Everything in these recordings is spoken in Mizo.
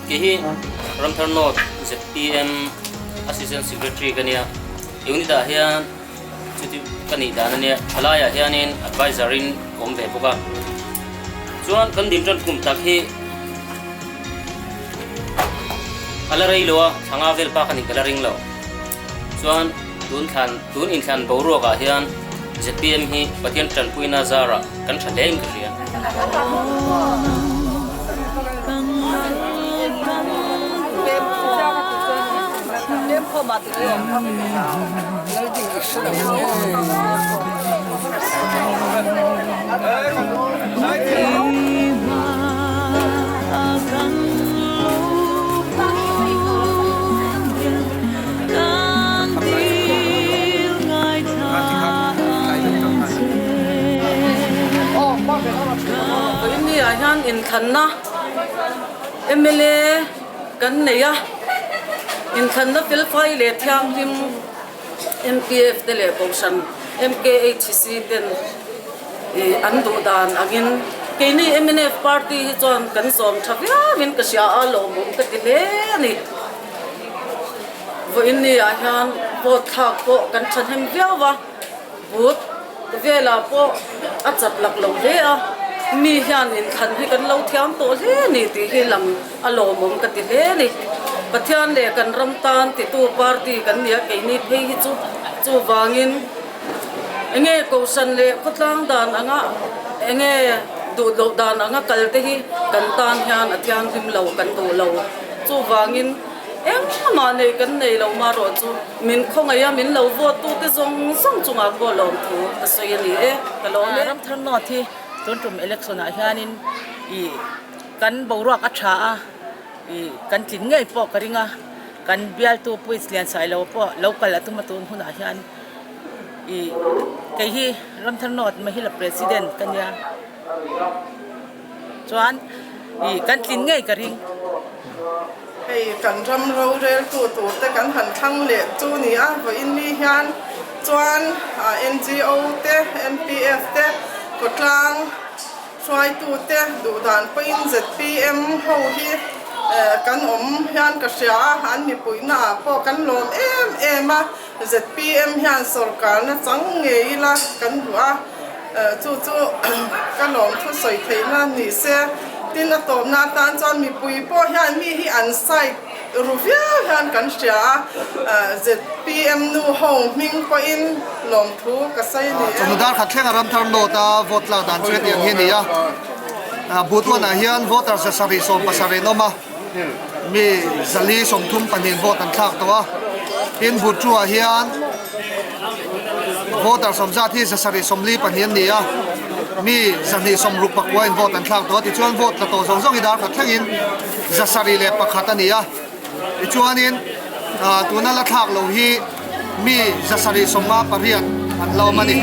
Kei hi Ramthar North zpm Assistant Secretary ka nia. Unit ah hian chuti ka nih dan a nia. Thalai ah hianin advisor in ka awm ve bawk a. Chuan kan din tan kum tak hi a la rei lo a, thla nga vel bak a nih ka la ring lo. Chuan tun thlan tun inthlan boruak ah hian zpm hi Pathian tanpuina zarah kan tha hle in ka hria. India hian inthlanna mla kan nei a, inthlanna felfai leh thianghlim MPF te leh Kohhran MKHC ten an duh dan angin keini mnf party hi chuan kan zawm tha viauin ka hria a, lawmawm ka ti hle a ni. Vawiin ni ah hian vote thlak pawh kan thahnem viau a, booth velah pawh a chat lak lo hle a, mi hian inthlan hi kan lo thiam tawh hle a ni tih hi lang a lawmawm ka ti hle a ni. Pathian leh kan ram tan titu party kan ni a, keini phei hi chu chuvangin enge kohhran leh khawtlang dan anga enge duh loh dan anga kal te hi kan tan hian a thianghlim lo kan duh lo chuvangin Engmah nei kan nei lo marawh chu min khawngaih a, min lo vote tu te zawng zawng chungah pawh lawmthu ka sawi a ni e, ka lawm e. Ramthar North hi tun tum election ah hianin ih kan boruak a tha a, ih kan tlin ngei pawh ka ring a, kan bialtu Puits Liansailo pawh lo kal a tum a tun hunah hian ih kei hi Ramthar North Mahila President ka nia chuan ih kan tlin ngei ka ring. Hei kan ram roreltu turte kan han thlang leh chu ni a, vawiin ni hian chuan NGO te, MPF te, khawtlang hruaitu te duhdan pawhin zpm ho hi kan awm hian ka hria a, an mipuihna ah pawh kan lawm em em a, zpm hian sawrkarna chang ngei ila kan duh a. Chu chu ka lawmthu sawi theihna ni se, tin a tawpna atan chuan mipui pawh hian mi hi an side ru viau hian kan hria a, zpm nu ho hming pawhin lawmthu ka sawi ni e. Chawhnu dar khat thlenga Ramthar North a vote lak dan chu hetiang hi a ni a, booth one ah hian voter 770 an awm a, mi 432 vote an thlak tawh a, tin booth two ah hian Voter sawmzat hi 744 an ni a, mi 269 in vote an thlak tawh a, tichuan vote tla tawh zawng zawng hi dar khat thlengin 701 a ni a, tichuanin tuna la thlak lo hi mi 758 an la awm a ni.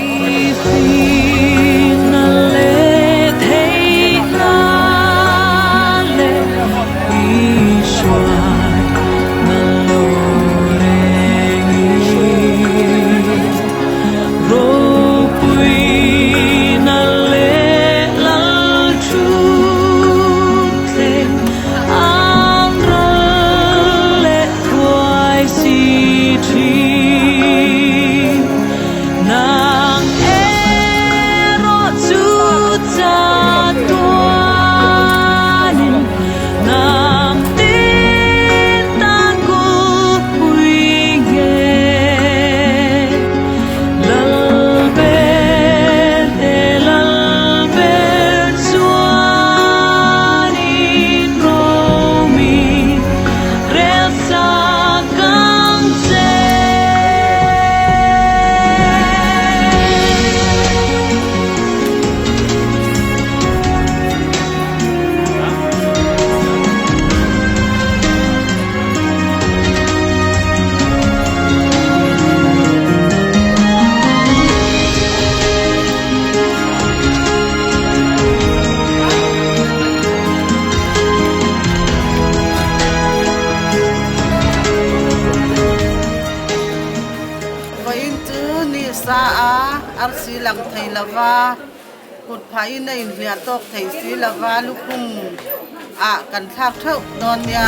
Vawiin chu ni sa a, arsi lang thei lova, kut phahin a inhliah tawk thei si lova, lukhum ah kan thlak theuh dawn nia.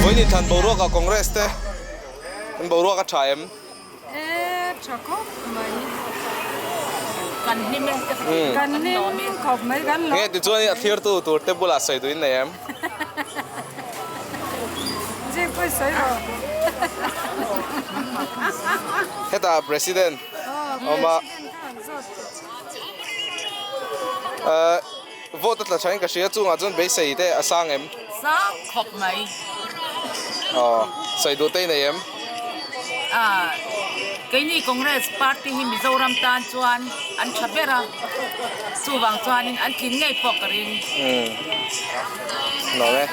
Vawiin thlan boruakah Congress te an boruak a tha em? E tha khawp mai. Kan hlim e. Kan hlim khawp mai kan lo. Nge tichuan a thlirtu tur te bulah sawi duh in nei em? Zing pawh i sawi rawh. Hetah President awm a. Vote a tla thain ka hria chungah chuan beisei te a sang em? Sang khawp mai. Aw, sawi duh te i nei em? Aaa, keini Congress party hi Mizoram tan chuan an tha ber a, chuvang chuanin an tlin ngei pawh ka ring. Umm, nuam e.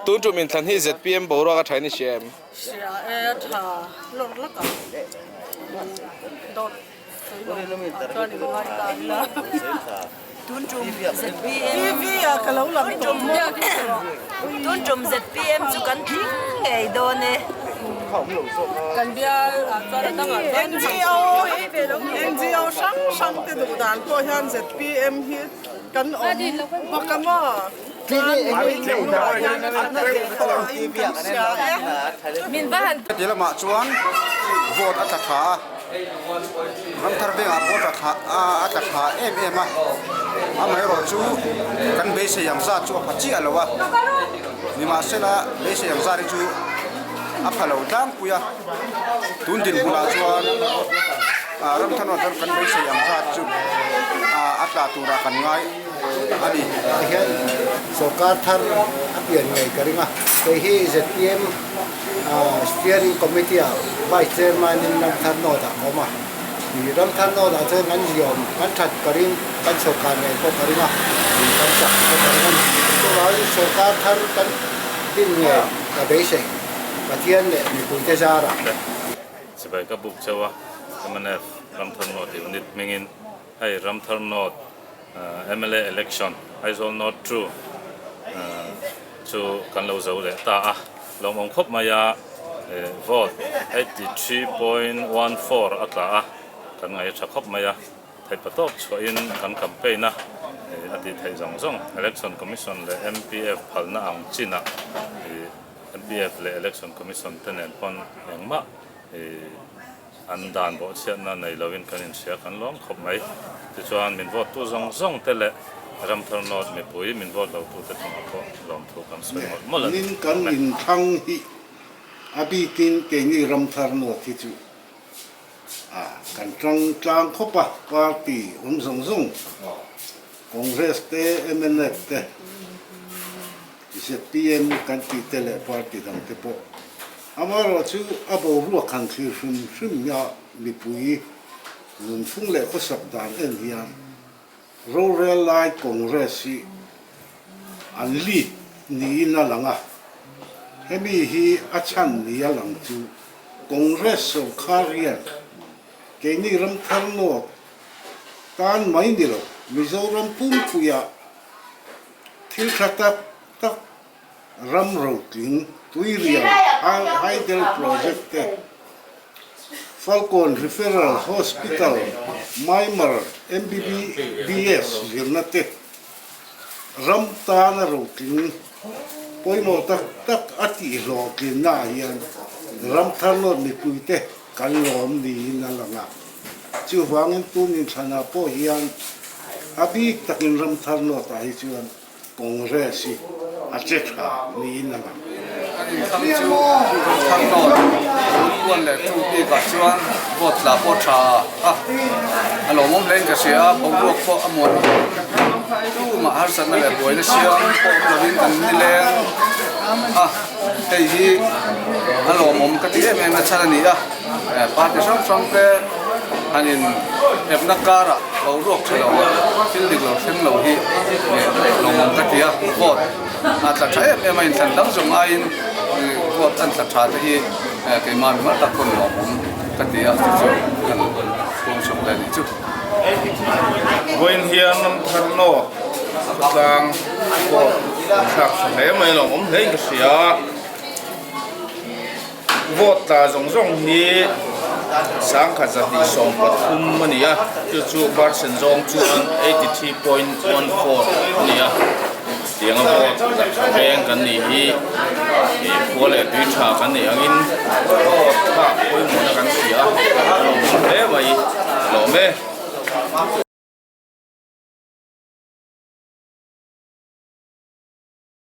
Tun tum inthlan hi zpm boruak a thain i hria em? Hria e a tha lawr lak ang dawt sawi lo chuan in ngai ta ila. Tun tum zpm TV ah ka lo lang tawh maw? Tun tum zpm chu kan tling ngei dawn e. Kan bial ah chuan a dangah chuan NGO NGO hrang hrang te duh dan pawh hian zpm hi kan awm bawk a maw? Heti lamah chuan vote a tla tha a, Ramthar vengah pawh a tla thla a tla tha em em a, amaherawh chu kan beisei ang zat chu a pha chiah lo a, nimahsela beisei ang zat hi chu a pha lo tlangpui a, tun dinhmunah chuan Ramthar lamah chuan kan beisei ang zat chu a tla turah kan ngai. a ni. Tah hian sorkar thar a pian ngei ka ring a, kei hi zpm Steering Committee ah Vice Chairman in Ramthar North ah ka awm a, ih Ramthar North ah chuan kan ziawm kan that ka ring, kan sorkar ngei pawh ka ring a, ih kan chak pawh ka ring a ni. Chuvangin sorkar thar kan din ngei ka beisei, Pathian leh mipuite zarah. Sipai ka buk chauh a, mnf Ramthar North unit hmingin Hei Ramthar North mla election Aizawl North 2 chu kan lo zo leh ta a, lawmawm khawp mai a, vote 83.14 a tla a, kan ngaih a tha khawp mai a, theihpa tawp chhuahin kan campaign a, a tih theih zawng zawng Election Commission leh MPF phalna ang chinah MPF leh Election Commission te nen pawn engmah An dan bawhchhiatna nei loin kan inhria kan lawm khawp mai. Tichuan min vote tu zawng zawng te leh Ramthar North mipui min vote lo tute chungah pawh lawmthu kan sawi mawlh mawlh a ni. Nin kan inthlang hi a bikin keini Ramthar North hi chu a kan tang tlang khawp a, party awm zawng zawng Congress te, mnf te, zpm kan tih te leh party dang te pawh Amaherawh chu a boruak han thlir hrim hrim hi a mipui nunphung leh khawsak dan en hian rorel lai Congress hi an lead niin a lang a, hemi hi a chhan ni a lang chu Congress sawrkhar hian keini Ramthar North tan mai ni lo Mizoram pumpuiah thil tha tak tak ram rotling Tuirial Hydel Project te, Falkawn Referral Hospital, Myanmar MBBS zirna te, ram tana rotling pawimawh tak tak a tihhlawhtlinna ah hian ram thar lawt mipuite kan lawm niin a lang a. Chuvangin tun inthlanah pawh hian a bik takin ram thar lawtah hi chuan Congress hi a che tha niin a lang. Kan inthlang chu thlang nawn Lungkuan leh Ṭu bikah chuan vote tla pawh tha a, a lawmawm hlein ka hria a, boruak pawh a muan tumah harsatna leh buaina siam pawh awm lovin kan nileng a, hei hi a lawmawm ka ti em em na chhan a ni a, party hrang hrang te han in epna karah boruak tha lo leh thil dik lo thleng lo hi lawmawm ka ti a, vote a tla tha em em a, inthlan dang zawng aiin vote an tla tha te hi keimah mi mal tak pawn lawmawm ka ti a, chu chu kan phung chhuak leh a nih chu. Vawiin hian Ramthar North khawtlang vote an thlak tha hle mai lawmawm hlein ka hria. Vote tla zawng zawng hi 1213 a ni a, chu chu percent zawng chuan 83.14 a ni a. Tianga vote tla tha veng kan nih hi ih khua leh tui tha kan nih angin vote thlak pawimawhna kan hria a, a lawmawm hle mai, a lawm e.